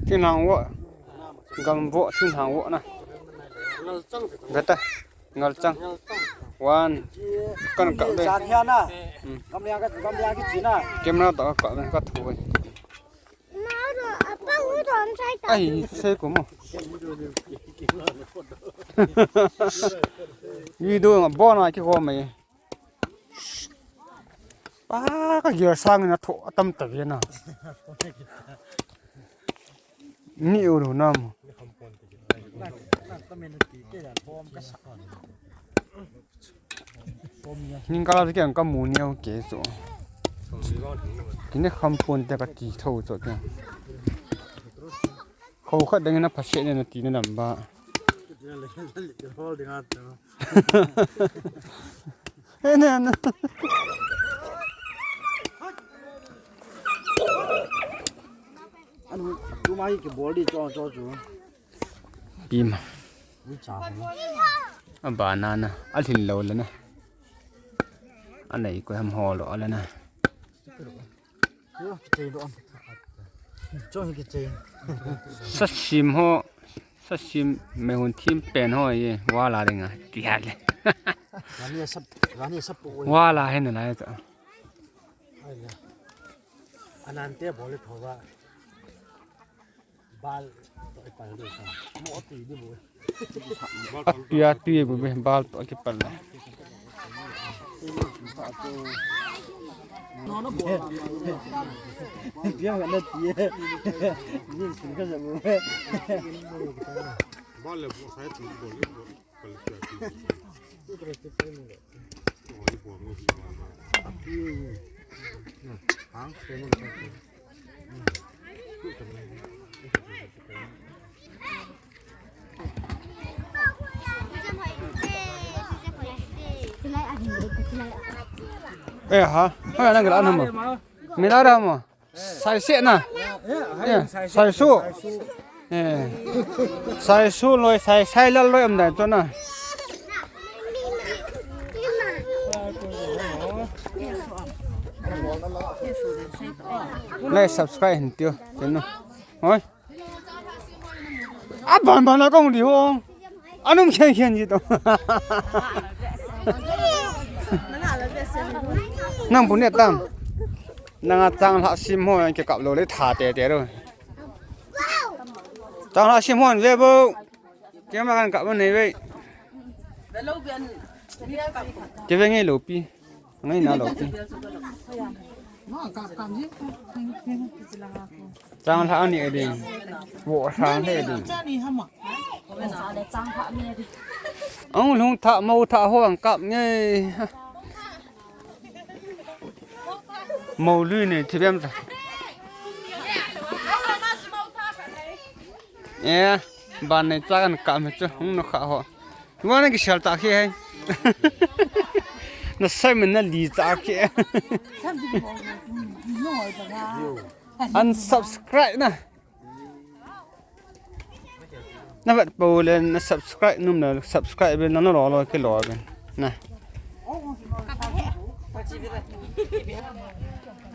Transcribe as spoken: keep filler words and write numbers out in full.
Thinglhang vo. Gam vo, thinglhang vo na. Beta. Ngalchang. One. Kan kap ve. Camera to kap ve, ka thu ve. Ai, sei ko mo. Video nga bona ki ko mai. Pa ka gear sang na tho atam ta ve na. Ni u ru na mo. Ning kala ke ang ka mu ni ang ke so. Kine kham pon te ka ti tho so ke. Kho khat dang na phase ne na ti na dam ba. He ne na. Anu, tu mai ke bol di cho cho chu. Pima. Ni cha ho. A ba na na, a lhin lo le na. A nei ko ham ho lo le na. Yo, kichei lo am. Cho hi kichei. Sa sim ho, sa sim me hun thim pen ho ye, wa la ringa, ti ha le. Rani sap, rani sap po. Wa la he na la ta. Ai le. Anante bol le thowa. Bal to ipal ding sa. Mo ati di bo. Atia ti bo be bal to kipal. No, no, bol. Dia ka na ti. Ni sin ka sa bo. Bal le bo sai ti bol. Eh, ha? Hoi, nang kala nama? Mila da mo? Sai se na? Eh, sai su. Eh. Sai su loi, sai, sai lal loi am dai to na. Like, subscribe hin tio, tino. Hoi. A ban ban a kong di ho. Anum khen khen ji to. Nang bu ne tam. Nang a chang lha sim ho ke kap lo le tha te te ro. Chang lha sim ho ve bo. Ke ma kan kap nei ve. Ke ve nge lo pi. Ngai na lo pi. Chang lha ni ding. Wo sang he ding. Ang lung tha mo tha ho ang kap nge. Mo lui ni thi bem ta. Eh, ban nei cha kan kap me chu hung no kha ho. Wa na ki sel ta khi hai. Na sai men na li cha khi. Unsubscribe na. Na vet po le na subscribe num na subscribe be na na lo lo ke lo be. Na.